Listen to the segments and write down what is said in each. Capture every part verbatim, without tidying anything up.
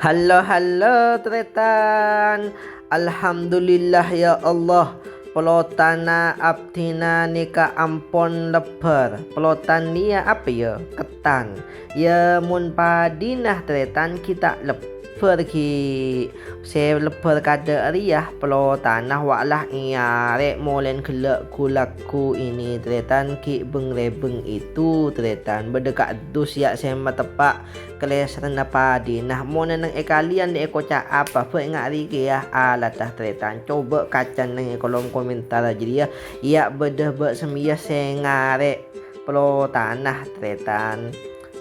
Halo, halo, tarètan. Alhamdulillah, ya Allah. Pelotanna abdhina nèka ampon lebbhâr. Pelotan rèya apa, ya? Ketan. Ya, mon padina, tarètan, ghi' ta' lebbhâr, ghi'. Sè lebbhâr kaadâ' rèya pelotanna, wa' la èarè' molèn ghellâ' ghu-lagghu ini, tarètan, ghi' beng-rèbeng itu, tarètan. Bâdâ ka'dus, ya, sè mateppa' kalèsrana padina. Mon neng è kalèyan dâ' èkoca' apa, bâ' enga' rèya kèya alatta, tarètan. Coba kaca neng è kolom komentar jârèya, ya, bâdâ bâ' sè mèyè sè ngarè' pelotanna, tarètan.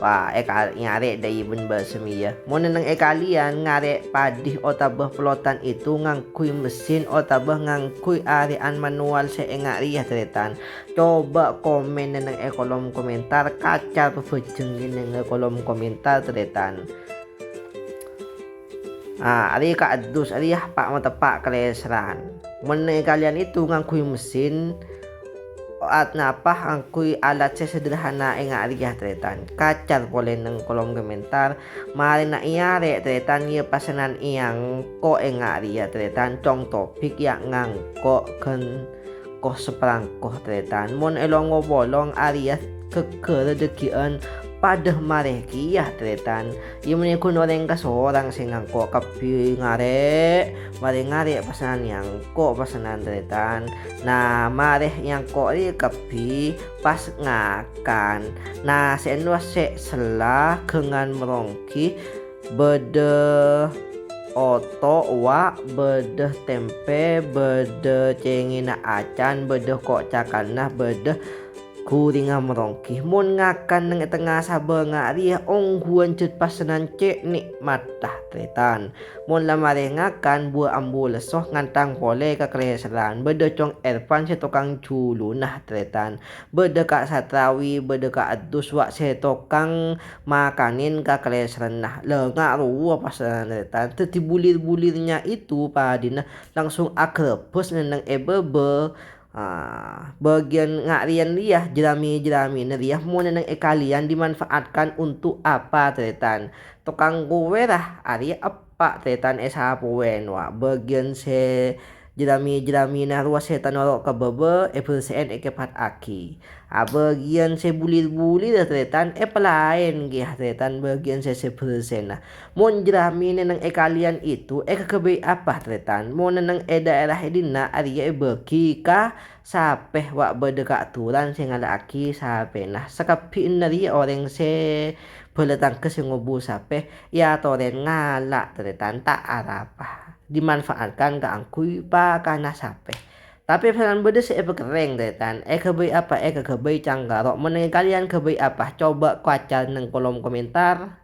Wa, è ka-, nyarè' dâ' iyâ bân bâ' sè mèyè. Mon neng è kalèyan ngarè' padhi otabâ pelotan itu ngangghuy mesin otabâ ngangghuy arè'an manual sè enga' rèya, tarètan. Coba komen neng è kolom komentar, kaca pabhâjheng neng è kolom komentar, tarètan. Ah, arèya ka'dus, arèya pa' mateppa' kalèsran. Mon è kalèyan itu ngangghuy mesin, at-, napa ngangghuy alat sè sederhana enga' rèya, tarètan. Kaca polè neng kolom komentar, marèna èarè', tarètan, yâ pasanan èangko' enga' rèya, tarètan. Cong Topik, ya, ngangko' ghân ko saprangko, tarètan. Mon è longo polong arèya ghâgghârrâ dâggi'ân padâ marè kèya, tarètan. Yâ, mènè ghun orèng kasorang sè ngangko' kabbhi ngarè', marè ngarè' pasanan èangko' pasanan, tarètan. Nah, marè èangko' rèya kabbhi pas ngakan. Nah, sè ènowa sè sella ghângan maronggi, bâdâ oto', wa', bâdâ tèmpè, bâdâ cèngèna acan, bâdâ ko' cakalna, bâdâ ghuringnga maronggi. Mon ngakan neng è tengnga sabângnga rèya ongghuwân jhât pasanan cè' nè'matta, tarètan. Mon la marè ngakan, buwâ ambu lesso ngantang polè ka kalèsran. Bâdâ Cong Ervan sè tokang juluna, tarètan. Bâdâ Ka' Satrawi, bâdâ Ka' Adus, wa', sè tokang makanè ka kalèsranna. Lènga' rowa pasanan, tarètan. Dhâddhi bulir-bulirnya itu padina langsung aghrâbâs neng è bâbâ. Ah, bâgiyân nga' rèyan rèya, jerami-jeramina rèya mon neng è kalèyan dimanfaatkan untuk apa, tarètan? Tokang kowèra arèya eppa', tarètan, èsapowèn, wa'. Bâgiyân sè jerami-jeramina rowa sè tanoro' ka bâbâ èbhersè'èn èkèpat'aghi. Abâgiyân sè bulir-bulir, tarètan, èpalaèn kèya, tarètan, bâgiyân sè, sè bhersèna. Mon jeramina neng è kalèyan itu èkaghâbây apa, tarètan? Mon neng è dhaèra è dinna' arèya èbâghi ka sapè, wa', bâdâ ka'duran sè ngala'aghi sapèna. Sakabbhiyânna rèya orèng sè bâlâ tangghâ sè ngobu sapè, èyatorè ngala', tarètan, ta' arapa. Dimanfaatkan kaangghuy pakanna sapè. Tapè pasanan bâdâ sè èpakerrèng, tarètan. Èkaghâbây apa? Èkaghâbây cangkaro'. Mon neng è kalèyan ghâbây apa? Coba kaca neng kolom komentar.